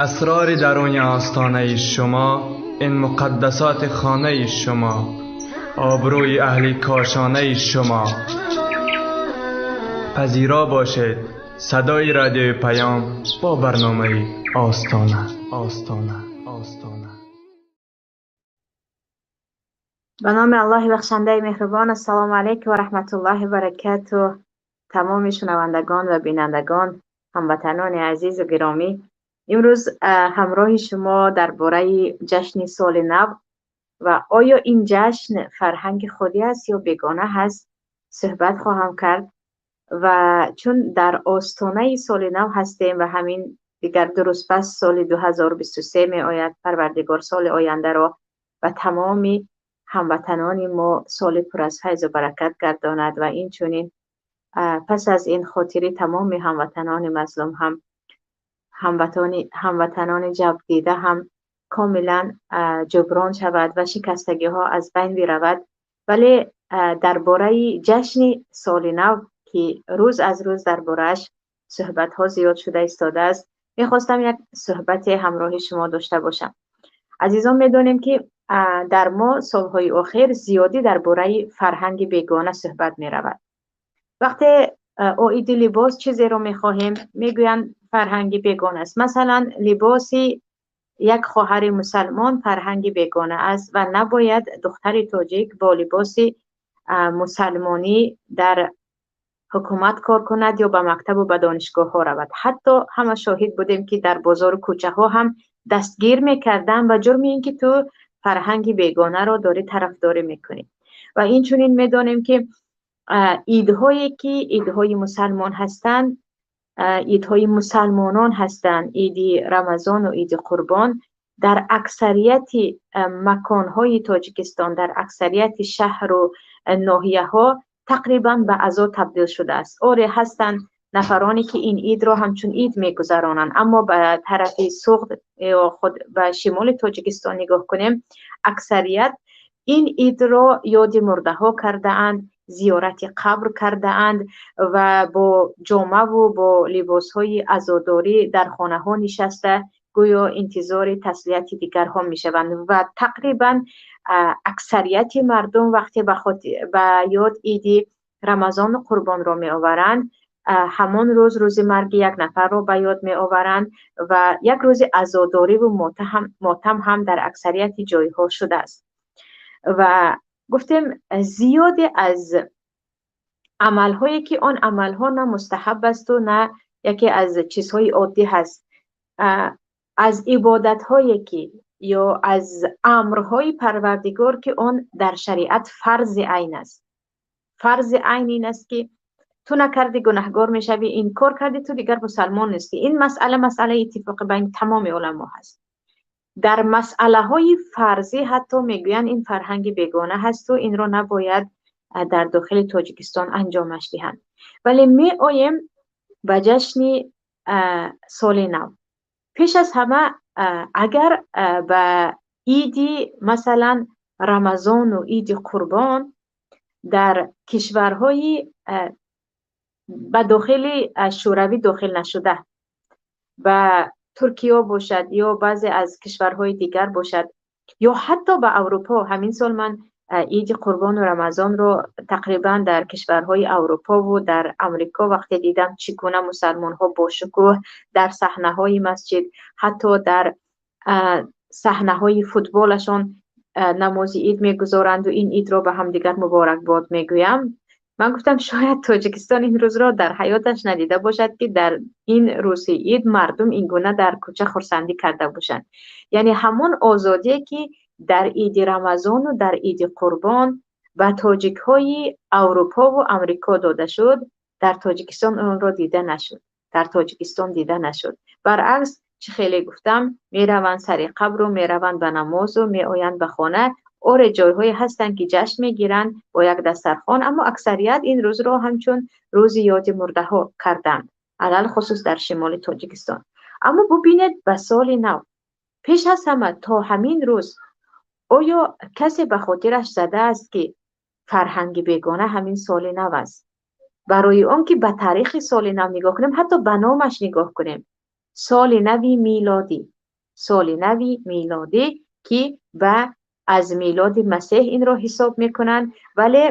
Асрори даруни остонаи шумо, ин муқаддасоти хонаи шумо, обрӯи аҳли кошонаи шумо. Пазиро бошед садои радиои Паём бо барномаи Остона, Остона, Остона. Ба номи Аллоҳи бахшандаи меҳрубон. Ассалому алайкум ва раҳматуллоҳи ва баракатуҳ. Тамоми шунавандагон ва бинандагон, ҳамватанони азизу гиромӣ, имрӯз ҳамроҳи шумо дар бораи ҷашни соли нав ва оё ин ҷашн фарҳанги худӣ аст ё бегона ҳаст суҳбат хоҳам кард. Ва чун дар остонаи соли нав ҳастем ва ҳамин дигар ду рӯз пас соли 2023 меояд, Парвардигор соли ояндаро ба тамоми ҳамватанони мо соли пур аз файзу баракат гардонад ва инчунин пас аз ин хотири тамоми ҳамватанони мазлум ҳам ҳамватанони ҷабрдида ҳам комилан ҷуброн шавад ва шикастагиҳо аз байн биравад. Вале дар бораи ҷашни соли нав ки рӯз аз рӯз дар борааш суҳбатҳо зиёд шуда истодааст, мехостам як суҳбате ҳамроҳи шумо дошта бошам. Азизон, медонем ки дар мо солҳои охир зиёдӣ дар бораи фарҳанги бегона суҳбат меравад. Вақте оиди либос чизеро мехоҳем, мегӯянд фарҳанги бегона аст. Масалан, либоси як хоҳари мусалмон фарҳанги бегона аст ва набояд духтари тоҷик бо либоси мусалмонӣ дар ҳукумат кор кунад ё ба мактабу ба донишгоҳҳо равад. Ҳатто ҳама шоҳид будем, ки дар бозору кӯчаҳо ҳам дастгир мекарданд ба ҷурми ин ки ту фарҳанги бегонаро дорӣ тарафдорӣ мекунӣ. Ва инчунин медонем, ки идҳое ки идҳои мусалмон ҳастанд, идҳои мусалмонон ҳастанд, иди Рамазону иди Қурбон, дар аксарияти маконҳои Тоҷикистон, дар аксарияти шаҳру ноҳияҳо тақрибан ба азо табдил шудааст. Оре, ҳастанд нафароне, ки ин идро ҳамчун ид мегузаронанд, аммо ба тарафи Суғд ё худ ба шимоли Тоҷикистон нигоҳ кунем, аксарият ин идро ёди мурдаҳо кардаанд, зиёрати қабр кардаанд ва бо ҷомаву бо либосҳои азодорӣ дар хонаҳо нишаста гӯё интизори таслияти дигарҳо мешаванд. Ва тақрибан аксарияти мардум вақте ба ёд иди Рамазону Қурбонро меоваранд, ҳамон рӯз рӯзи марги як нафарро ба ёд меоваранд ва як рӯзи азодориву мотам ҳам дар аксарияти ҷойҳо шудааст. Ва гуфтем, зиёде аз амалҳое ки он амалҳо на мустаҳаб асту на яке аз чизҳои оддӣ ҳаст, аз ибодатҳое ки ё аз амрҳои Парвардигор ки он дар шариат фарзи айн аст. Фарзи айн ин аст, ки ту накардӣ гунаҳгор мешавӣ, инкор кардӣ ту дигар мусалмон нестӣ. Ин масъала масъалаи иттифоқи байни тамоми уламо ҳаст. Дар масъалаҳои фарзӣ ҳатто мегӯянд ин фарҳанги бегона ҳасту инро набояд дар дохили Тоҷикистон анҷомаш диҳанд. Вале меоем ба ҷашни соли нав. Пеш аз ҳама, агар ба иди масалан Рамазону иди Қурбон дар кишварҳои ба дохили Шӯравӣ дохил нашуда, ба Туркиё бошад ё баъзе аз кишварҳои дигар бошад, ё ҳатто ба Аврупо, ҳамин сол ман иди Қурбону Рамазонро тақрибан дар кишварҳои Аврупову дар Амрико вақте дидам, чӣ гуна мусалмонҳо бо шукӯҳ дар саҳнаҳои масҷид, ҳатто дар саҳнаҳои футболашон намози ид мегузоранду ин идро ба ҳамдигар муборакбод мегӯям. Ман гуфтам, шояд Тоҷикистон ин рӯзро дар ҳаёташ надида бошад, ки дар ин рӯзи ид мардум ин гуна дар кӯча хурсандӣ карда бошанд. Яъне ҳамон озодие, ки дар иди Рамазону дар иди Қурбон ба тоҷикҳои Аврупову Амрико дода шуд, дар Тоҷикистон онро дида нашуд. Дар Тоҷикистон дида нашуд. Баръакс, чӣ хеле гуфтам, мераванд сари қабру, мераванд ба намозу меоянд ба хона. Оре, ҷойҳое ҳастанд, ки ҷашн мегиранд бо як дастархон, аммо аксарият ин рӯзро ҳамчун рӯзи ёди мурдаҳо карданд, алалхусус дар шимоли Тоҷикистон. Аммо бубинед ба соли нав. Пеш аз ҳама, то ҳамин рӯз оё касе ба хотираш задааст, ки фарҳанги бегона ҳамин соли нав аст? Барои он ки ба таърихи соли нав нигоҳ кунем, ҳатто ба номаш нигоҳ кунем, соли нави милодӣ. Соли нави милодӣ, ки ба аз милоди Масеҳ инро ҳисоб мекунанд, вале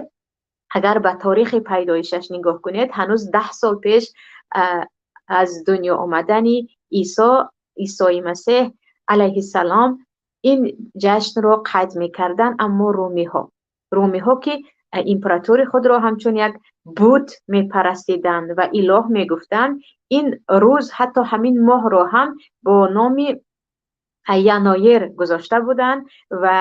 агар ба таърихи пайдоишаш нигоҳ кунед, ҳанӯз 10 сол пеш аз дунё омадани Исои Масеҳ алайҳиссалом ин ҷашнро қайд мекарданд. Аммо румиҳо ки императори худро ҳамчун як бут мепарастиданд ва илоҳ мегуфтанд, ин рӯз ҳатто ҳамин моҳро ҳам бо номи яноер гузошта буданд ва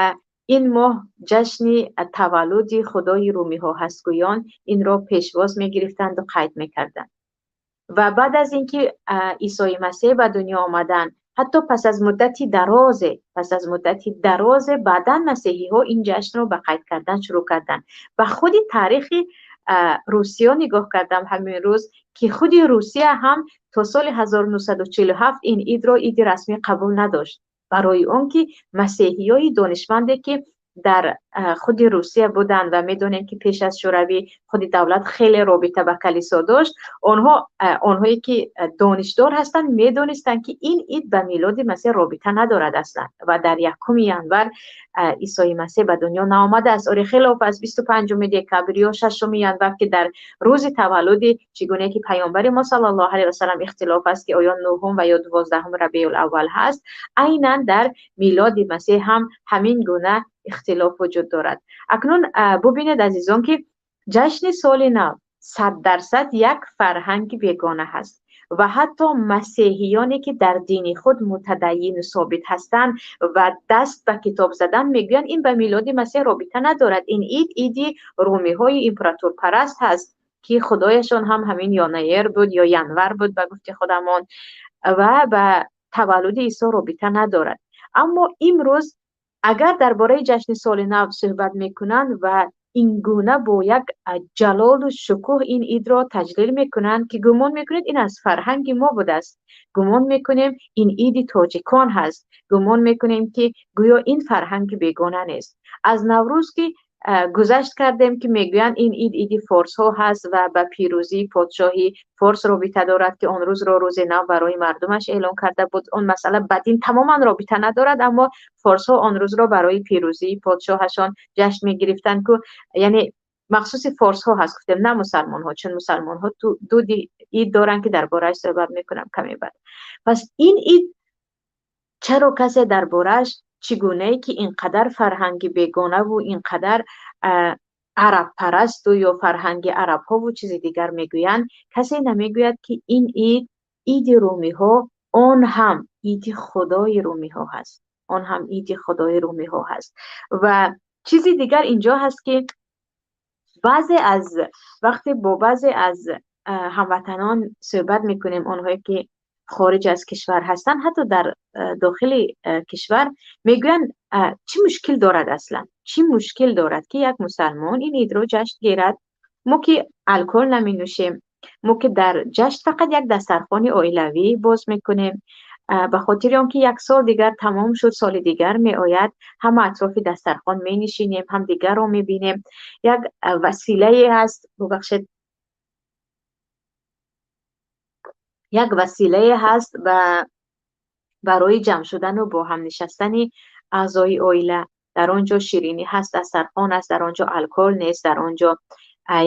ин моҳ ҷашни таваллуди худои румиҳо ҳаст, гӯён инро пешвоз мегирифтанд ва қайд мекарданд. Ва баъд аз инки Исои Масеҳ ба дунё омаданд, ҳатто пас аз муддати дарозе баъдан масеҳиҳо ин ҷашнро ба қайд кардан шурӯъ карданд. Ба худи таърихи Русия нигоҳ кардам ҳамин рӯз, ки худи Русия ҳам то соли 1947 ин идро иди расмӣ қабул надошт, барои он ки масеҳиёи донишманде ки дар худи Русия буданд ва медонем ки пеш аз Шӯравӣ худи давлат хеле робита ба калисо дошт, онҳое ки донишдор ҳастанд медонистанд ки ин ид ба милоди Масеҳ робита надорад аслан ва дар 1 январ Исои Масеҳ ба дунё наомадааст. Оре, хилоф аз 25 декабр ё 6 январ ки дар рӯзи таваллуди чигуна ки паёмбари мо саллаллоҳу алайҳи васаллам ихтилоф аст ки оё 9 ва ё 12 Рабиул-аввал ҳаст, айнан дар милоди Масеҳ ҳам ҳамин гуна ихтилоф вуҷуд дорад. Акнун бубинед азизон ки ҷашни соли нав 100% як фарҳанги бегона ҳаст ва ҳатто масеҳиёне ки дар дини худ мутадайину собит ҳастанд ва даст ба китоб задан мегӯянд ин ба милоди Масеҳ робита надорад, ин ид иди румиҳои императорпараст ҳаст ки худояшон ҳам ҳамин янайер буд ё январ буд ба гуфти худамон ва ба таваллуди Исо робита надорад. Аммо имрӯз агар дар бораи ҷашни соли нав суҳбат мекунанд ва ин гуна бо як ҷалолу шукӯҳ ин идро таҷлил мекунанд ки гумон мекунед ин аз фарҳанги мо будааст, гумон мекунем ин иди тоҷикон ҳаст, гумон мекунем ки гӯё ин фарҳанги бегона нест. Аз Наврӯз ки гузашт кардем ки мегӯянд ин ид иди форсҳо ҳаст ва ба пирӯзии подшоҳи форс робита дорад ки он рӯзро рӯзи нав барои мардумаш эълон карда буд. Он масъала ба дин тамоман робита надорад, аммо форсҳо он рӯзро барои пирӯзии подшоҳашон ҷашн мегирифтанд, ки яъне махсуси форсҳо ҳаст, гуфтем, на мусалмонҳо, чун мусалмонҳо ду ид доранд ки дар борааш суҳбат мекунам каме баъд. Пас ин ид чаро касе дар борааш чӣ гунае ки ин қадар фарҳанги бегонаву ин қадар арабпарасту ё фарҳанги арабҳову чизи дигар мегӯянд, касе намегӯяд ки ин ид иди румиҳо, он ҳам иди худои румиҳо ҳаст, он ҳам иди худои румиҳо ҳаст. Ва чизи дигар инҷо ҳаст ки баъзе аз вақте бо баъзе аз ҳамватанон суҳбат мекунем, онҳое ки хориҷ аз кишвар ҳастанд, ҳатто дар дохили кишвар, мегӯянд чӣ мушкил дорад аслан? Чӣ мушкил дорад ки як мусалмон ин идро ҷашн гирад? Мо ки алкол наменӯшем, мо ки дар ҷашн фақат як дастархони оилавӣ боз мекунем, ба хотири он ки як сол дигар тамом шуд, соли дигар меояд, ҳама атрофи дастархон менишинем, ҳамдигарро мебинем. Як василае ҳаст, бубахшед, як василае ҳаст барои ҷамъ шудану бо ҳам нишастани аъзои оила. Дар он ҷо ширинӣ ҳаст, дастархон аст, дар он ҷо алкол нест, дар он ҷо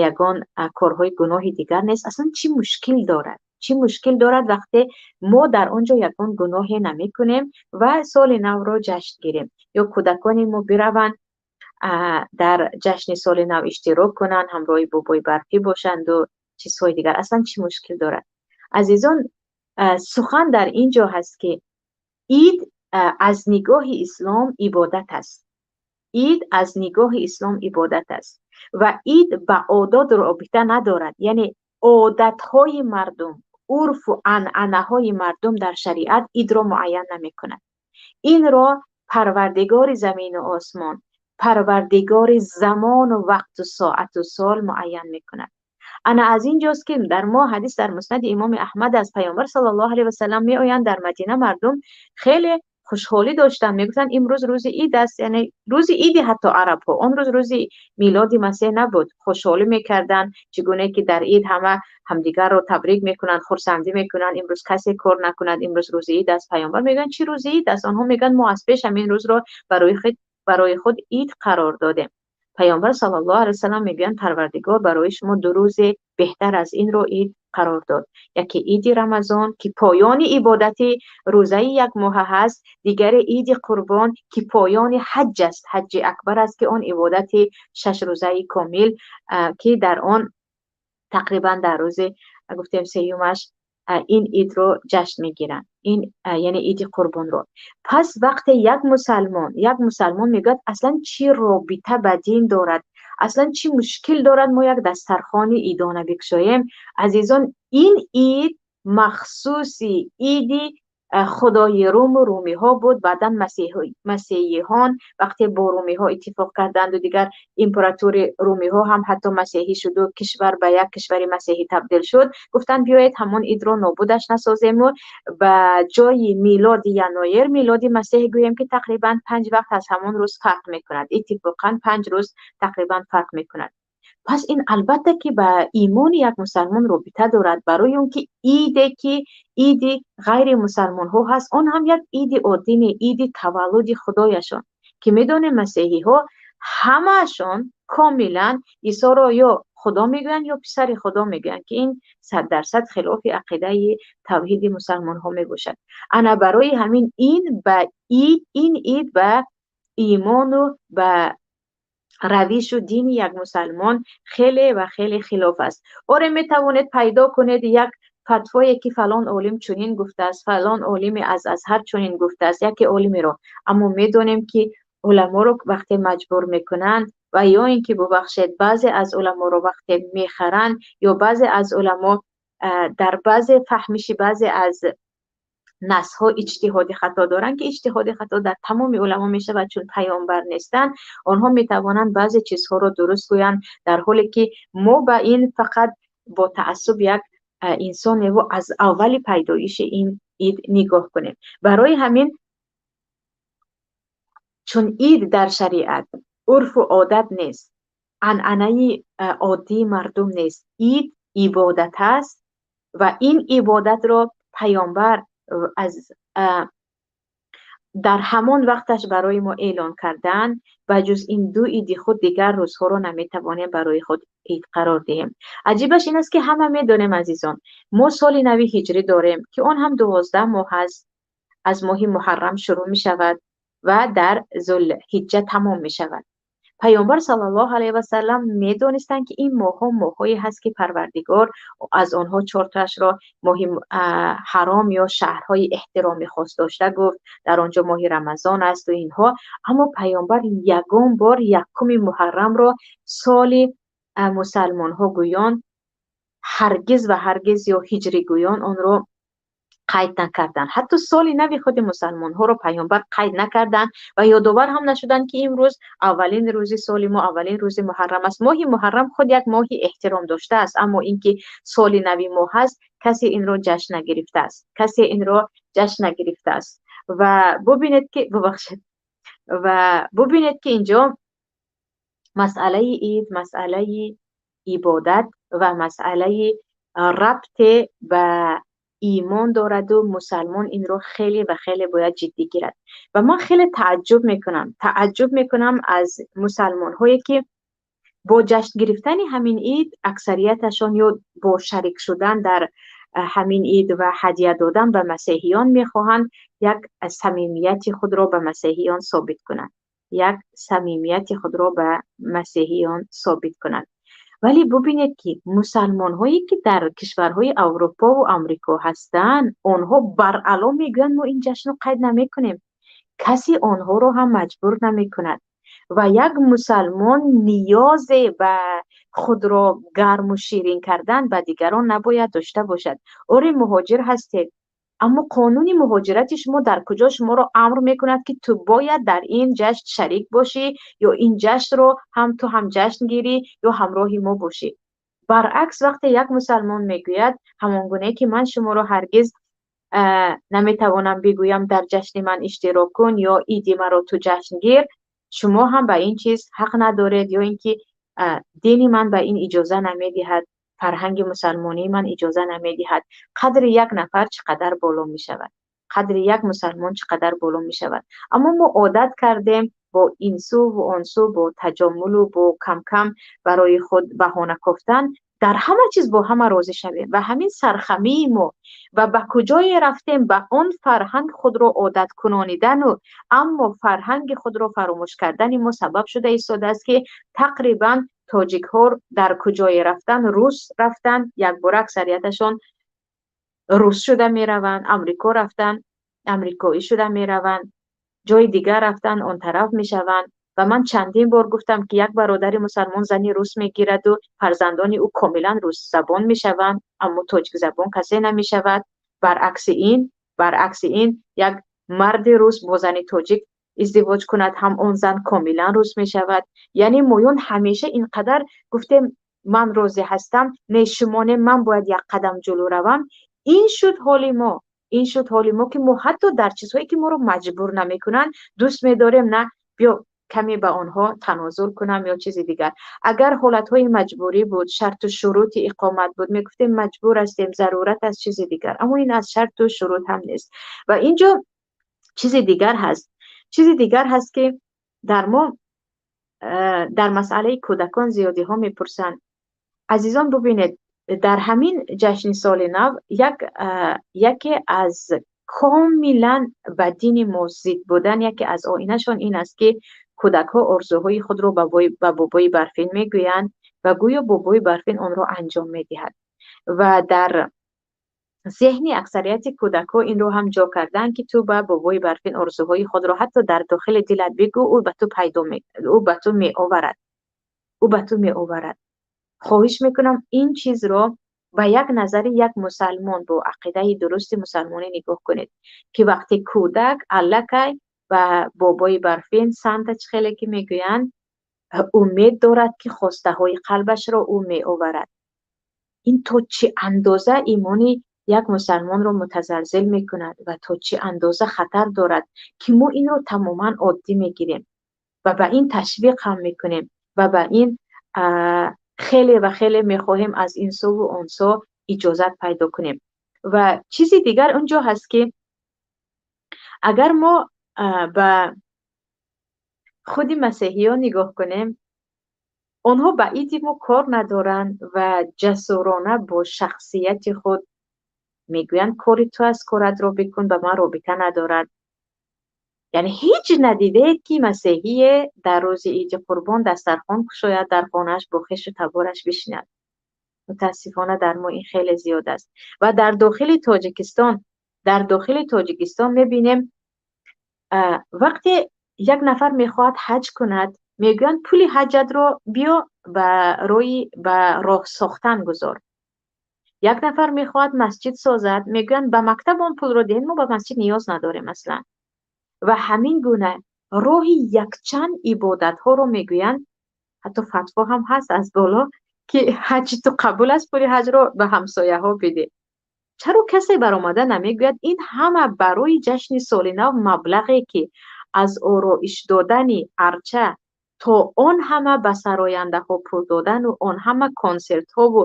ягон корҳои гуноҳи дигар нест. Аслан чӣ мушкил дорад? Чӣ мушкил дорад вақте мо дар он ҷо ягон гуноҳе намекунем ва соли навро ҷашн гирем? Ё кӯдакони мо бираванд дар ҷашни соли нав иштирок кунанд, ҳамроҳи бобои барфӣ бошанду чизҳои дигар. Аслан чӣ мушкил дорад? Азизон, сухан дар ин ҷо ҳаст ки ид аз нигоҳи ислом ибодат аст. Ид аз нигоҳи ислом ибодат аст ва ид ба одот робита надорад. Яъне одатҳои мардум, урфу анъанаҳои мардум дар шариат идро муайян намекунад. Инро парвардигори замину осмон, парвардигори замону вақту соату сол муайян мекунад. Ана аз ин ҷост ки дар мо ҳадис дар муснади имоми Аҳмад аз паёмбар саллаллоҳу алайҳи васаллам меоянд, дар Мадина мардум хеле Хушҳолӣ доштанд, мегуфтанд, имрӯз рӯзи ид аст, яъне рӯзи иди ҳатто арабҳо, он рӯз рӯзи милоди Масеҳ набуд. Хушҳолӣ мекарданд, чӣ гуна ки дар ид ҳама ҳамдигарро табрик мекунанд, хурсандӣ мекунанд, имрӯз касе кор накунад, имрӯз рӯзи ид аст. Паёмбар мегӯянд, чӣ рӯзи ид аст? Онҳо мегӯянд, мо аз пеш ҳамин рӯзро барои худ ид қарор додем. Паёмбар саллаллоҳу алайҳи васаллам мегӯянд, Парвардигор барои шумо ду рӯзе беҳтар аз инро ид қарор дод: яке иди Рамазон, ки поёни ибодати рӯзаи як моҳа ҳаст, дигаре иди Қурбон, ки поёни ҳаҷ аст, ҳаҷҷи акбар аст, ки он ибодати 6 рӯзаи комил, ки дар он тақрибан дар рӯзи гуфтем сеюмаш ин идро ҷашн мегиранд, ин яъне иди Қурбонро. Пас вақте як мусалмон мегӯяд, аслан чӣ робита ба дин дорад, аслан чӣ мушкил дорад мо як дастархони идона бикушоем? Азизон, ин ид махсуси иди худои Руму румиҳо буд. Баъдан масеҳиҳон вақте бо румиҳо иттифоқ карданду дигар императори румиҳо ҳам ҳатто масеҳӣ шуду кишвар ба як кишвари масеҳӣ табдил шуд, гуфтанд, биёед, ҳамон идро нобудаш насозему ба ҷои милоди яноер милоди Масеҳ гӯем, ки тақрибан 5 вақт аз ҳамон рӯз фарқ мекунад, иттифоқан 5 рӯз тақрибан фарқ мекунад. Пас ин албатта ки ба имони як мусалмон робита дорад, барои он ки иде ки иди ғайри мусалмонҳо ҳаст, он ҳам як иди оддӣ не, иди таваллуди худояшон, ки медонем, масеҳиҳо ҳамаашон комилан Исоро ё худо мегӯянд, ё писари худо мегӯянд, ки ин 100% хилофи ақидаи тавҳиди мусалмонҳо мебошад. Ана барои ҳамин ин ид ба имону ба равишу дини як мусалмон хеле ва хеле хилоф аст. Оре, метавонед пайдо кунед як фатвое, ки фалон олим чунин гуфтааст, фалон олиме аз Азҳар чунин гуфтааст, яке олимеро. Аммо медонем, ки уламоро вақте маҷбур мекунанд ва ё ин ки, бубахшед, баъзе аз уламоро вақте мехаранд ё баъзе аз уламо дар баъзе фаҳмиши баъзе аз насҳо иҷтиҳоди хато доранд, ки иҷтиҳоди хато дар тамоми уламо мешавад, чун паёмбар нестанд. Онҳо метавонанд баъзе чизҳоро дуруст гӯянд, дар ҳоле ки мо ба ин фақат бо таассуб як инсоневу аз аввали пайдоиши ин ид нигоҳ кунем. Барои ҳамин, чун ид дар шариат урфу одат нест, анъанаи оддии мардум нест, ид ибодат аст ва ин ибодатро паёмбар аз дар ҳамон вақташ барои мо эълон карданд. Ба ҷуз ин ду иди худ дигар рӯзҳоро наметавонем барои худ ид қарор диҳем. Аҷибаш ин аст, ки ҳама медонем, азизон, мо соли нави ҳиҷрӣ дорем, ки он ҳам 12 моҳ аст, аз моҳи муҳаррам шурӯъ мешавад ва дар зулҳиҷҷа тамом мешавад. Паёмбар саллаллоҳу алайҳи васаллам медонистанд, ки ин моҳҳо моҳҳое ҳаст, ки Парвардигор аз онҳо чортаашро моҳи ҳаром ё шаҳрҳои эҳтироми хос дошта гуфт, дар он ҷо моҳи Рамазон асту инҳо. Аммо паёмбар ягон бор якуми муҳаррамро соли мусалмонҳо гӯён ҳаргиз ва ҳаргиз ё ҳиҷрӣ гӯён онро қайд накарданд. Ҳатто соли нави худи мусалмонҳоро паёмбар қайд накарданд ва ёдовар ҳам нашуданд, ки имрӯз аввалин рӯзи соли мо, аввалин рӯзи муҳаррам аст. Моҳи муҳаррам худ як моҳи эҳтиром доштааст, аммо ин ки соли нави мо ҳаст, касе инро ҷашн нагирифтааст, касе инро ҷашн нагирифтааст. Ва бубинед, ки, бубахшед, ва бубинед, ки инҷо масъалаи ид, масъалаи ибодат ва масъалаи рабте ба имон дораду мусалмон инро хеле ва хеле бояд ҷиддӣ гирад. Ва ман хеле тааҷҷуб мекунам аз мусалмонҳое, ки бо ҷашн гирифтани ҳамин ид аксарияташон ё бо шарик шудан дар ҳамин ид ва ҳадя додан ба масеҳиён мехоҳанд як самимияти худро ба масеҳиён собит кунанд, як самимияти худро ба масеҳиён собит кунанд. Вале бубинед, ки мусалмонҳое, ки дар кишварҳои Аврупову Амрико ҳастанд, онҳо баръало мегӯянд, мо ин ҷашнро қайд намекунем. Касе онҳоро ҳам маҷбур намекунад ва як мусалмон ниёзе ба худро гарму ширин кардан ба дигарон набояд дошта бошад. Оре, муҳоҷир ҳастед, аммо қонуни муҳоҷирати шумо дар куҷо шуморо амр мекунад, ки ту бояд дар ин ҷашн шарик бошӣ ё ин ҷашнро ҳам ту ҳам ҷашн гирӣ ё ҳамроҳи мо бошӣ? Баръакс, вақте як мусалмон мегӯяд, ҳамон гуне ки ман шуморо ҳаргиз Наметавонам бигӯям дар ҷашни ман иштирок кун ё иди маро ту ҷашн гир. Шумо ҳам ба ин чиз ҳақ надоред, ё ин ки дини ман ба ин иҷоза намедиҳад, фарҳанги мусалмонии ман иҷоза намедиҳад. Қадри як нафар чӣ қадар боло мешавад, қадри як мусалмон чӣ қадар боло мешавад. Аммо мо одат кардем бо ин су ва он су, бо таҷомулу бо камкам барои худ баҳона кофтан, дар ҳама чиз бо ҳама розӣ шавем. Ва ҳамин сархамии мо ва ба куҷое рафтем, ба он фарҳанг худро одат кунонидану аммо фарҳанги худро фаромӯш кардани мо сабаб шуда истодааст, ки тақрибан тоҷикҳо дар куҷое рафтан, рус рафтан, якбора аксарияташон рус шуда мераванд, Амрико рафтан, амрикоӣ шуда мераванд, ҷои дигар рафтан, он тараф мешаванд. Ва ман чандин бор гуфтам, ки як бародари мусалмон зани рус мегираду фарзандони ӯ комилан русзабон мешаванд, аммо тоҷикзабон касе намешавад. Баръакси ин як марди рус бо зани тоҷик издивоҷ кунад ҳам, он зан комилан рус мешавад. Яъне моён ҳамеша ин қадар гуфтем, ман розӣ ҳастам, не, шумо не, ман бояд як қадам ҷулӯ равам. Ин шуд ҳоли мо, ин шуд ҳоли мо, ки мо ҳатто дар чизҳое ки моро маҷбур намекунанд, дӯст медорем, на, биё каме ба онҳо танозул кунам ё чизи дигар. Агар ҳолатҳои маҷбурӣ буд, шарту шурути иқомат буд, мегуфтем маҷбур ҳастем, зарурат аст, чизи дигар. Аммо ин аз шарту шурут ҳам нест. Ва инҷо чизи дигар ҳаст, чизи дигар ҳаст, ки дар мо дар масъалаи кӯдакон зиёдиҳо мепурсанд. Азизон, бубинед, дар ҳамин ҷашни соли нав яке аз комилан ба дини мо зид будан, яке аз оинашон ин аст, ки кӯдакҳо орзуҳои худро ба бобои барфин мегӯянд ва гӯё бобои барфин онро анҷом медиҳад. Ва дар зеҳни аксарияти кӯдакҳо инро ҳам ҷо карданд, ки ту ба бобои барфин орзуҳои худро ҳатто дар дохили дилат бигӯ, ӯ ба ту пайдо, ӯ ба ту меоварад, ӯ ба ту меоварад. Хоҳиш мекунам, ин чизро ба як назари як мусалмон бо ақидаи дурусти мусалмонӣ нигоҳ кунед, ки вақте кӯдак аллакай ба бобои барфин, Санта, чӣ хеле ки мегӯянд, умед дорад, ки хостаҳои қалбашро ӯ меоварад, ин то чӣ андоза имони як мусалмонро мутазалзил мекунад ва то чӣ андоза хатар дорад, ки мо инро тамоман оддӣ мегирем ва ба ин ташвиқ ҳам мекунем ва ба ин хеле ва хеле мехоҳем аз ин суву он су иҷозат пайдо кунем. Ва чизи дигар он ҷо ҳаст, ки агар мо ба худи масеҳиён нигоҳ кунем, онҳо ба иди мо кор надоранд ва ҷасурона бо шахсияти худ мегӯянд: «Кори ту аст, коратро бикун, ба ман робита надорад». Яъне ҳеҷ надидаед, ки масеҳие дар рӯзи иди қурбон дастархон кушояд, дар хонааш бо хешу табораш бишинад. Мутаассифона, дар мо ин хеле зиёд аст. Ва дар дохили Тоҷикистон мебинем, вақте як нафар мехоҳад ҳаҷ кунад, мегӯянд: «Пули ҳаҷатро биё ба роҳи ба роҳ сохтан гузор». Як нафар мехоҳад масҷид созад, мегӯянд: «Ба мактаб он пулро диҳед, мо ба масҷид ниёз надорем аслан». Ва ҳамин гуна роҳи якчанд ибодатҳоро мегӯянд. Ҳатто фатво ҳам ҳаст аз боло, ки ҳаҷи ту қабул аст, пули ҳаҷро ба ҳамсояҳо бидеҳ. Чаро касе баромада намегӯяд, ин ҳама барои ҷашни соли нав маблағе, ки аз ороиш додани арча то он ҳама ба сарояндаҳо пул додану он ҳама консертҳову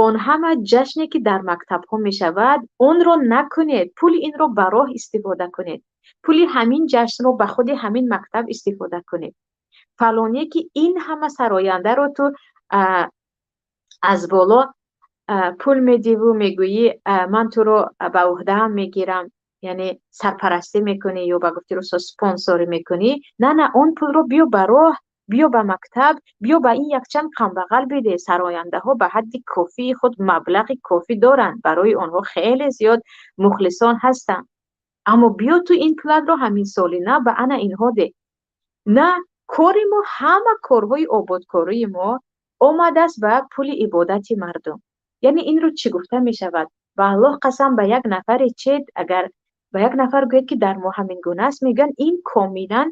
он ҳама ҷашне, ки дар мактабҳо мешавад, онро накунед, пули инро ба роҳ истифода кунед, пули ҳамин ҷашнро ба худи ҳамин мактаб истифода кунед. Фалоне, ки ин ҳама сарояндаро ту аз боло пул медиҳву мегӯӣ, ман туро ба ӯҳдаам мегирам, яъне сарпарастӣ мекунӣ ё ба гуфти русо спонсорӣ мекунӣ, на, на, он пулро биё ба роҳ, биё ба мактаб, биё ба ин якчанд камбағал бидеҳ. Сарояндаҳо ба ҳадди кофии худ маблағи кофӣ доранд, барои онҳо хеле зиёд мухлисон ҳастанд, аммо биё ту ин пулатро ҳамин соли нав ба ана инҳо деҳ. На, кори мо, ҳама корҳои ободкории мо омадааст ба пули ибодати мардум. Яъне инро чӣ гуфта мешавад? Ба Аллоҳ қасам, ба як нафаре чед, агар ба як нафар гӯяд, ки дар мо ҳамин гуна аст, мегӯянд, ин комилан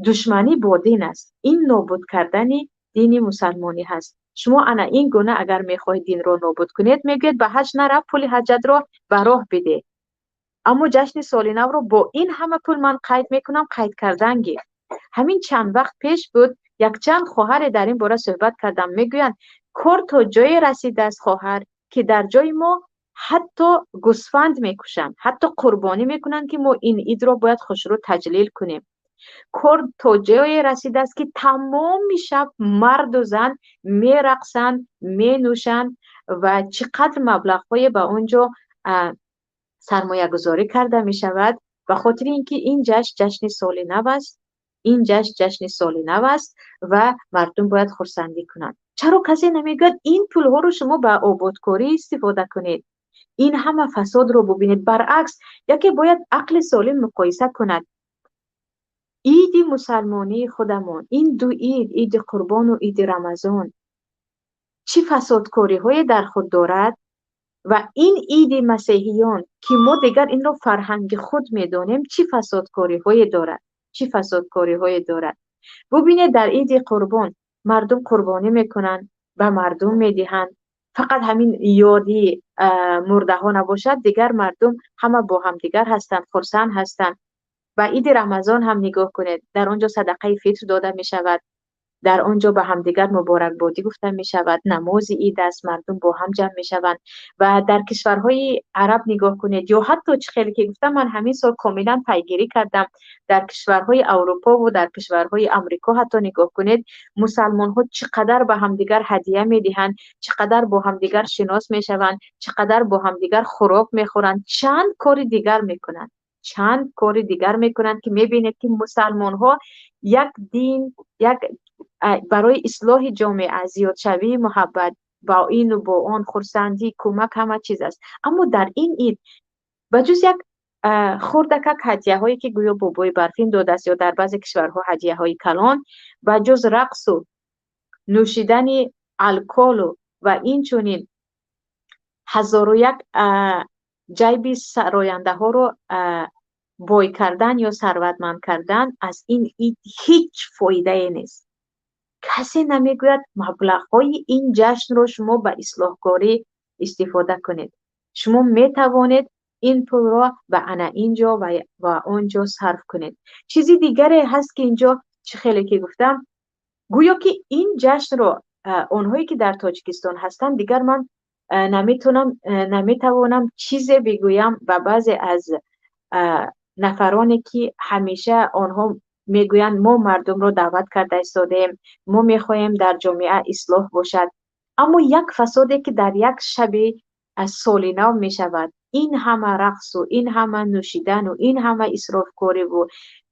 душманӣ бо дин аст, ин нобуд кардани дини мусалмонӣ ҳаст. Шумо ана ин гуна агар мехоҳед динро нобуд кунед, мегӯяд, ба ҳаҷ нарав, пули ҳаҷатро ба роҳ бидеҳ. Аммо ҷашни соли навро бо ин ҳама пул ман қайд мекунам, қайд кардан гир. Ҳамин чанд вақт пеш буд, якчанд хоҳаре дар ин бора суҳбат кардам. Мегӯянд, кор то ҷое расидааст, хоҳар, ки дар ҷои мо ҳатто гӯсфанд мекушанд, ҳатто қурбонӣ мекунанд, ки мо ин идро бояд хушрӯ таҷлил кунем. Кор то ҷое расидааст, ки тамоми шаб марду зан мерақсанд, менӯшанд ва чӣ қадр маблағҳое ба он ҷо сармоягузорӣ карда мешавад, ба хотири ин ки ин ҷашн ҷашни соли нав аст, ин ҷашн ҷашни соли нав аст ва мардум бояд хурсандӣ кунанд. Чаро касе намегӯяд, ин пулҳоро шумо ба ободкорӣ истифода кунед? Ин ҳама фасодро бубинед. Баръакс, яке бояд ақли солим муқоиса кунад. Иди мусалмонии худамон, ин ду ид, иди Қурбону иди Рамазон, чӣ фасодкориҳое дар худ дорад ва ин иди масеҳиён, ки мо дигар инро фарҳанги худ медонем, чӣ фасодкориҳое дорад, чӣ фасодкориҳое дорад. Бубинед, дар иди Қурбон мардум қурбонӣ мекунанд, ба мардум медиҳанд. Фақат ҳамин ёди мурдаҳо набошад, дигар мардум ҳама бо ҳамдигар ҳастанд, хурсанд ҳастанд. Ба иди Рамазон ҳам нигоҳ кунед, дар он ҷо садақаи фитр дода мешавад, дар он ҷо ба ҳамдигар муборакбодӣ гуфта мешавад, намози ид аст, мардум бо ҳам ҷамъ мешаванд. Ва дар кишварҳои араб нигоҳ кунед, ё ҳатто чӣ хеле ки гуфтам, ман ҳамин сол комилан пайгирӣ кардам, дар кишварҳои Аврупову дар кишварҳои Амрико ҳатто нигоҳ кунед, мусалмонҳо чӣ қадар ба ҳамдигар ҳадия медиҳанд, чӣ қадар бо ҳамдигар шинос мешаванд, чӣ қадар бо ҳамдигар хӯрок мехӯранд, чанд кори дигар мекунанд, чанд кори дигар мекунанд, ки мебинед, ки мусалмонҳо як дин, як барои ислоҳи ҷомеа, зиёдшавии муҳаббат ба ину бо он, хурсандӣ, кӯмак, ҳама чиз аст. Аммо дар ин ид ба ҷуз як хурдакак ҳадияҳое, ки гӯё бобои барфин додааст, ё дар баъзе кишварҳо ҳадияҳои калон, ба ҷуз рақсу нӯшидани алколу ва инчунин ҳазору як ҷайби сарояндаҳоро бой кардан ё сарватманд кардан, аз ин ид ҳеҷ фоидае нест. Касе намегӯяд, маблағҳои ин ҷашнро шумо ба ислоҳкорӣ истифода кунед. Шумо метавонед ин пулро ба ана ин ҷо ва он ҷо сарф кунед. Чизи дигаре ҳаст, ки инҷо чӣ хеле ки гуфтам, гӯё ки ин ҷашнро онҳое ки дар Тоҷикистон ҳастанд, дигар ман наметавонам, наметавонам чизе бигӯям ба баъзе аз нафароне, ки ҳамеша онҳо мегӯянд, мо мардумро даъват карда истодаем, мо мехоҳем дар ҷомеа ислоҳ бошад. Аммо як фасоде, ки дар як шаби соли нав мешавад, ин ҳама рақсу ин ҳама нӯшидану ин ҳама исрофкориву,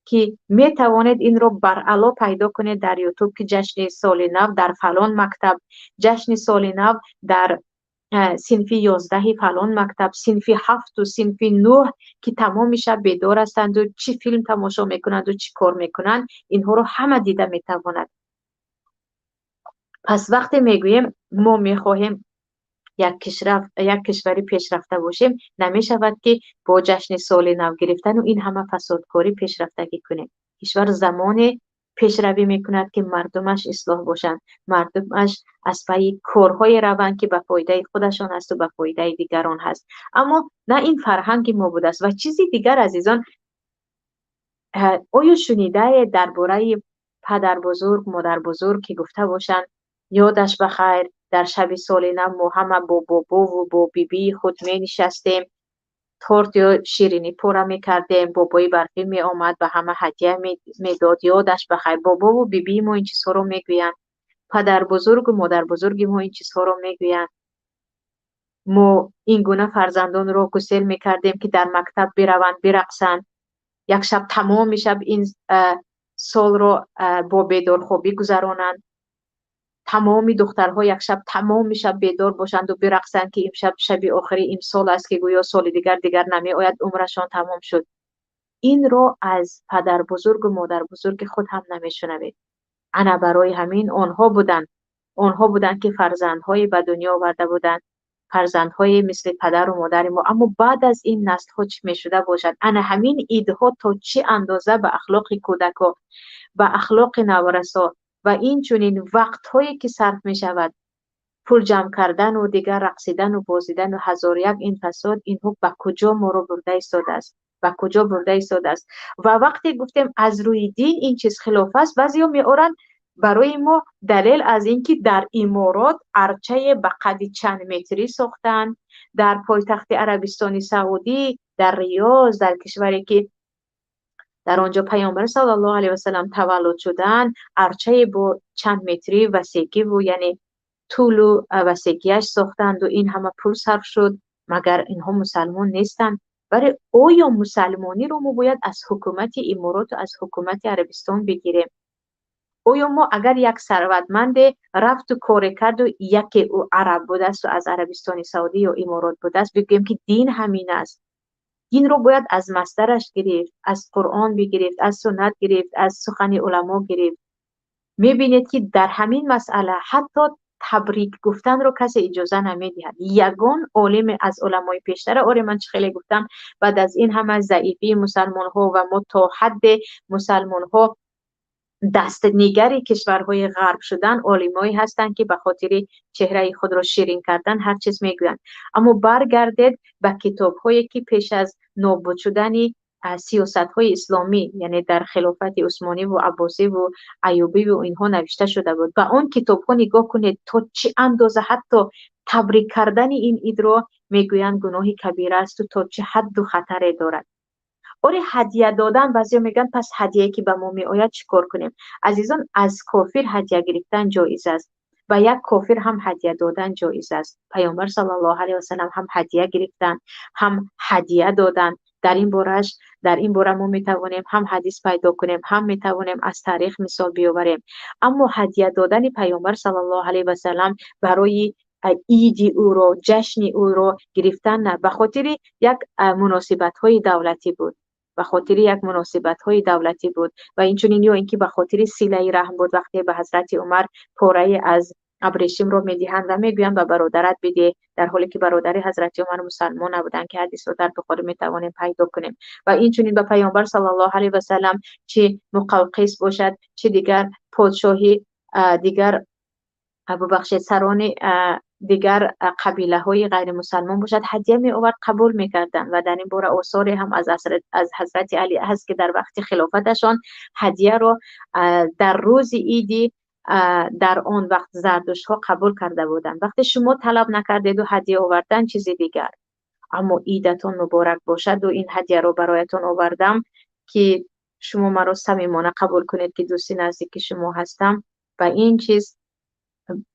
ки метавонед инро баръало пайдо кунед дар Ютуб, ки ҷашни соли нав дар фалон мактаб, ҷашни соли нав дар синфи 11-и фалон мактаб, синфи 7-у синфи 9, ки тамоми шаб бедор ҳастанду чӣ филм тамошо мекунанду чӣ кор мекунанд, инҳоро ҳама дида метавонад. Пас вақте мегӯем, мо мехоҳем як кишвари пешрафта бошем, намешавад, ки бо ҷашни соли нав гирифтану ин ҳама фасодкорӣ пешрафтагӣ кунем. Кишвар замоне пешравӣ мекунад, ки мардумаш ислоҳ бошанд, мардумаш аз пайи корҳое раванд, ки ба фоидаи худашон асту ба фоидаи дигарон ҳаст. Аммо на ин фарҳанги мо будааст. Ва чизи дигар, азизон, оё шунидаед дар бораи падарбузург, модарбузург, ки гуфта бошанд, ёдаш ба хайр, дар шаби соли нав мо ҳама бо бобову бо бибии худ менишастем, торт ё ширинӣ пора мекардем, бобои барфӣ меомад, ба ҳама ҳадия медод, ёдаш ба хайр? Бобову бибии мо ин чизҳоро мегӯянд, падарбузургу модарбузурги мо ин чизҳоро мегӯянд. Мо ин гуна фарзандонро гусел мекардем, ки дар мактаб бираванд, бирақсанд, як шаб, тамоми шаб ин солро бо бедорхобӣ гузаронанд, тамоми духтарҳо як шаб тамоми шаб бедор бошанду бирақсанд, ки имшаб шаби охири имсол аст, ки гӯё соли дигар дигар намеояд, умрашон тамом шуд. Инро аз падарбузургу модарбузурги худ ҳам намешунавед. Ана барои ҳамин онҳо буданд, ки фарзандҳое ба дунё оварда буданд, фарзандҳое мисли падару модари мо. Аммо баъд аз ин наслҳо чӣ мешуда бошад? Ана ҳамин идҳо то чӣ андоза ба ахлоқи кӯдако, ба ахлоқи наврасо ва инчунин вақтҳое, ки сарф мешавад, Пул ҷамъ кардану дигар рақсидану бозидану ҳазор як ин фасод, инҳо ба куҷо моро бурда истодааст? Ба куҷо бурда истодааст? Ва вақте гуфтем, аз рӯи дин ин чиз хилоф аст, баъзеҳо меоранд барои мо далел аз ин ки дар Иморот арчае ба қадди чанд метрӣ сохтанд, дар пойтахти Арабистони Саудӣ, дар Риёз, дар кишваре ки дар он ҷо Паёмбар саллаллоҳу алайҳи васаллам таваллуд шуданд, арчае бо чанд метрӣ васегиву, яъне тӯлу васегиаш сохтанду ин ҳама пул сарф шуд. Магар инҳо мусалмон нестанд? Вале оё мусалмониро мо бояд аз ҳукумати Имороту аз ҳукумати Арабистон бигирем? Оё мо агар як сарватманде рафту коре карду, яке ӯ араб будасту аз Арабистони Саудӣ ё Иморот будааст, бигӯем ки дин ҳамин аст? Динро бояд аз масдараш гирифт, аз Қуръон бигирифт, аз суннат гирифт, аз сухани уламо гирифт. Мебинед, ки дар ҳамин масъала ҳатто табрик гуфтанро касе иҷоза намедиҳад. Ягон олиме аз уламои пештара, оре, ман чӣ хеле гуфтам, баъд аз ин ҳама заифии мусалмонҳо ва мо то ҳадде мусалмонҳо дастнигари кишварҳои ғарб шудан, олимое ҳастанд, ки ба хотири чеҳраи худро ширин кардан ҳар чиз мегӯянд. Аммо баргардед ба китобҳое, ки пеш аз нобуд шудани сиёсатҳои исломӣ, яъне дар хилофати усмониву аббосиву аюбиву инҳо навишта шуда буд, ба он китобҳо нигоҳ кунед, то чӣ андоза ҳатто табрик кардани ин идро мегӯянд гуноҳи кабира асту то чӣ ҳадду хатаре дорад. Оре, ҳадя додан, баъзеҳо мегӯянд, пас ҳадияе ки ба мо меояд, чӣ кор кунем? Азизон, аз кофир ҳадя гирифтан ҷоиз аст, ба як кофир ҳам ҳадя додан ҷоиз аст. Паёмбар саллаллоҳу алайҳи васаллам ҳам ҳадя гирифтанд, ҳам ҳадя доданд. Дар ин бора мо метавонем ҳам ҳадис пайдо кунем, ҳам метавонем аз таърих мисол биёварем. Аммо ҳадя додани Паёмбар саллаллоҳу алайҳи васаллам барои иди ӯро, ҷашни ӯро гирифтан на ба хотири як муносибатҳои давлатӣ буд, ба хотири як муносибатҳои давлатӣ буд ва инчунин ё ин ки ба хотири силаи раҳм буд. Вақте ба ҳазрати Умар порае аз абрешимро медиҳанд ва мегӯянд, ба бародарат бидеҳ, дар ҳоле ки бародари ҳазрати Умар мусалмон набуданд, ки ҳадисро дар Бухорӣ метавонем пайдо кунем. Ва инчунин ба Паёмбар саллаллоҳу алайҳи васаллам, чӣ Муқавқис бошад, чӣ дигар подшоҳи дигар, бубахшед, сарони дигар қабилаҳои ғайримусалмон бошад, ҳадя меовард, қабул мекарданд. Ва дар ин бора осоре ҳам аз ҳазрати Али ҳаст, ки дар вақти хилофаташон ҳадияро дар рӯзи иди дар он вақт зардуштҳо қабул карда буданд. Вақте шумо талаб накардеду ҳадя овардан чизи дигар, аммо идатон муборак бошаду ин ҳадияро бароятон овардам, ки шумо маро самимона қабул кунед, ки дӯсти наздики шумо ҳастам, ба ин чиз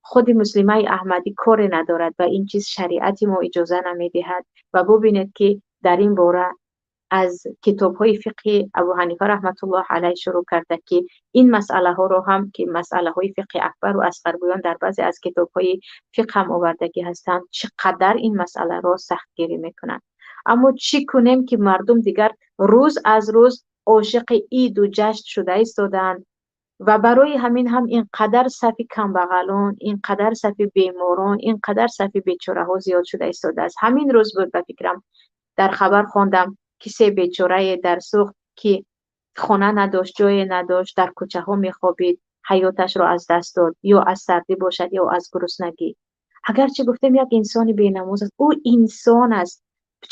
худи муслимаи аҳмадӣ коре надорад ва ин чиз шариати мо иҷоза намедиҳад. Ва бубинед, ки дар ин бора аз китобҳои фиқҳи Абу Ҳанифа раҳматуллоҳ алайҳ шурӯъ карда, ки ин масъалаҳоро ҳам, ки масъалаҳои фиқҳи акбару асғар гӯён дар баъзе аз китобҳои фиқҳ ҳам овардагӣ ҳастанд, чӣ қадар ин масъаларо сахтгирӣ мекунанд. Аммо чӣ кунем, ки мардум дигар рӯз аз рӯз ошиқи иду ҷашн шуда истодаанд ва барои ҳамин ҳам ин қадар сафи камбағалон, ин қадар сафи беморон, ин қадар сафи бечораҳо зиёд шуда истодааст. Ҳамин рӯз буд, ба фикрам, дар хабар хондам, ки се бечорае дар Суғд, ки хона надошт, ҷое надошт, дар кӯчаҳо мехобид, ҳаёташро аз даст дод, ё аз сардӣ бошад, ё аз гуруснагӣ. Агарчи гуфтем, як инсони бенамоз аст, ӯ инсон аст.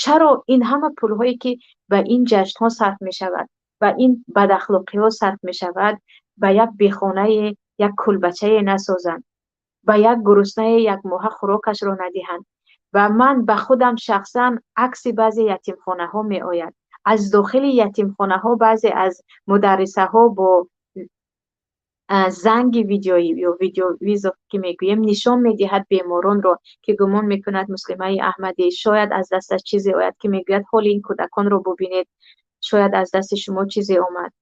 Чаро ин ҳама пулҳое, ки ба ин ҷашнҳо сарф мешавад, ба ин бадахлоқиҳо сарф мешавад, ба як бехонае як кулбачае насозанд, ба як гуруснае як моҳа хӯрокашро надиҳанд? Ва ман ба худам шахсан акси баъзе ятимхонаҳо меояд. Аз дохили ятимхонаҳо баъзе аз мударрисаҳо бо занги видеоӣ ё видеовызов, ки мегӯем, нишон медиҳад беморонро, ки гумон мекунад муслимаи аҳмадӣ шояд аз дасташ чизе ояд, ки мегӯяд, ҳоли ин кӯдаконро бубинед, шояд аз дасти шумо чизе омад.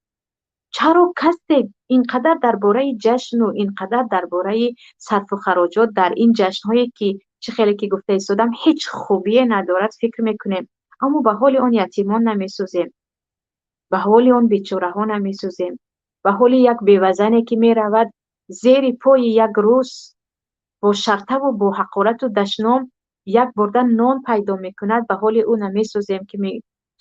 Чаро касе ин қадар дар бораи ҷашну ин қадар дар бораи сарфу хароҷот дар ин ҷашнҳое, ки чӣ хеле ки гуфта истодам, ҳеҷ хубие надорад, фикр мекунем, аммо ба ҳоли он ятимон намесӯзем, ба ҳоли он бечораҳо намесӯзем, ба ҳоли як бевазане, ки меравад зери пои як рус бо шартаву бо ҳақорату дашном як бурда нон пайдо мекунад, ба ҳоли ӯ намесӯзем, ки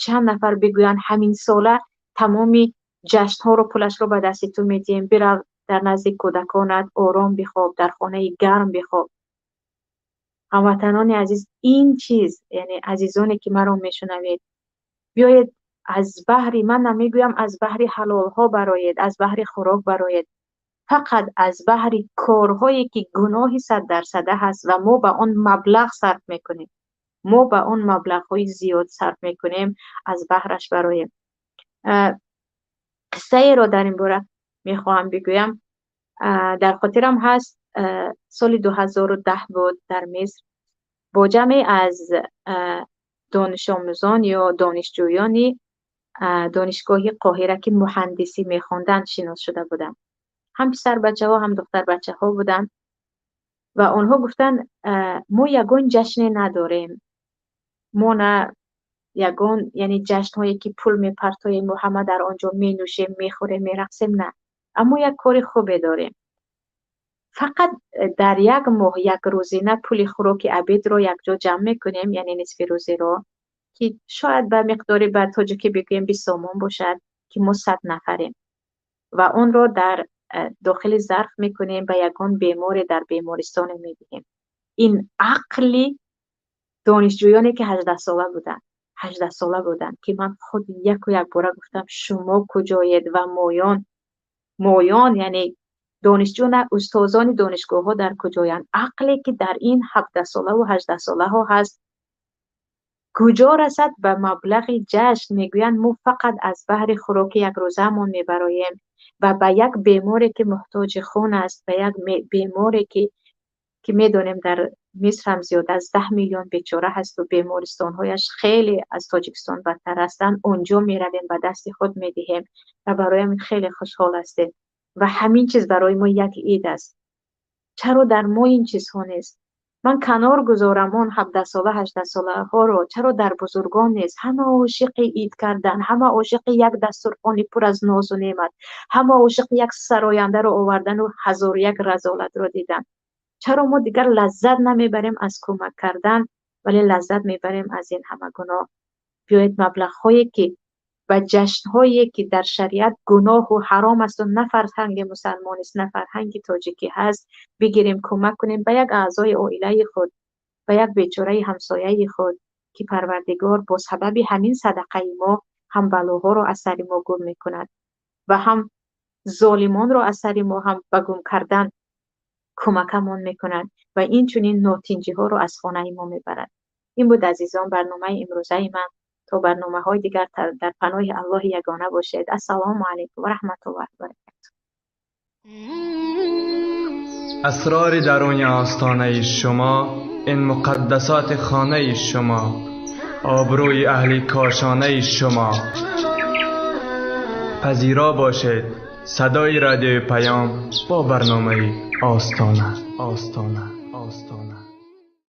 чанд нафар бигӯянд, ҳамин сола тамоми ҷашнҳоро пулашро ба дасти ту медиҳем, бирав, дар назди кӯдаконат ором бихоб, дар хонаи гарм бихоб. Ҳамватанони азиз, ин чиз, яъне азизоне ки маро мешунавед, биёед аз баҳри, ман намегӯям аз баҳри ҳалолҳо бароед, аз баҳри хӯрок бароед, фақат аз баҳри корҳое ки гуноҳи 100% ҳаст ва мо ба он маблағ сарф мекунем, мо ба он маблағҳои зиёд сарф мекунем, аз баҳраш бароем. Қиссаеро дар ин бора мехоҳам бигӯям. Дар хотирам ҳаст, соли 2010 буд дар Миср, бо ҷамъе аз донишомӯзон ё донишҷӯёни донишгоҳи Қоҳира, ки муҳандисӣ мехонданд, шинос шуда будам. Ҳам писарбачаҳо, ҳам духтарбачаҳо буданд ва онҳо гуфтанд, мо ягон ҷашне надорем, мо на ягон, яъне ҷашнҳое ки пул мепартоем ва ҳама дар он ҷо менӯшем, мехӯрем, мерақсем, на. Аммо як кори хубе дорем. Фақат дар як моҳ як рӯзина пули хӯроки абедро якҷо ҷамъ мекунем, яъне нисфи рӯзиро, ки шояд ба миқдори ба тоҷикӣ бигӯем 20 сомон бошад, ки мо 100 нафарем ва онро дар дохили зарф мекунем, ба ягон беморе дар бемористоне медиҳем. Ин ақли донишҷӯёне ки 18 сола буданд, 18 сола буданд, ки ман худ яку якбора гуфтам, шумо куҷоед ва моён, моён яъне донишҷӯ на, устозони донишгоҳҳо дар куҷоянд? Ақле ки дар ин 17 сола ва 18 солаҳо ҳаст, куҷо расад ба маблағи ҷашн? Мегӯянд мо фақат аз баҳри хӯроки якрӯзаамон мебароем ва ба як беморе ки муҳтоҷи хун аст, ба як беморе ки медонем дар Миср ҳам зиёд аз 10 миллион бечора ҳаст ва бемористонҳояш хеле аз Тоҷикистон бадтар ҳастанд, онҷо меравем, ба дасти худ медиҳем ва барои хеле хушҳол ҳастем. Ва ҳамин чиз барои мо як ид аст. Чаро дар мо ин чизҳо нест? Ман канор гузорам он 17 сола, 18 солаҳоро, чаро дар бузургон нест? Ҳама ошиқи ид кардан, ҳама ошиқи як дастурхони пур аз нозу неъмат, ҳама ошиқи як сарояндаро овардану 1001 разолатро дидан. Чаро мо дигар лаззат намебарем аз кӯмак кардан, вале лаззат мебарем аз ин ҳама гуноҳ? Биёед маблағҳое ки ба ҷашнҳое ки дар шариат гуноҳу ҳаром аст ва на фарҳанги мусалмон аст, на фарҳанги тоҷикӣ ҳаст, бигирем, кӯмак кунем ба як аъзои оилаи худ, ба як бечораи ҳамсояи худ, ки Парвардигор бо сабаби ҳамин садақаи мо ҳам балоҳоро аз сари мо гум мекунад ва ҳам золимонро аз сари мо ҳам ба гум кардан кӯмакамон мекунад ва инчунин нотинҷиҳоро аз хонаи мо мебарад. Ин буд, азизон, барномаи имрӯзаи ман. То барномаҳои дигар дар паноҳи Аллоҳи ягона бошед. Ассалому алайкум ва раҳматуллоҳи ва баракатуҳ. Асрори даруни остонаи шумо, ин муқаддасоти хонаи шумо, обрӯи аҳли кошонаи шумо. Пазиро бошед садои радиои Паём бо барномаи Остона. Остона.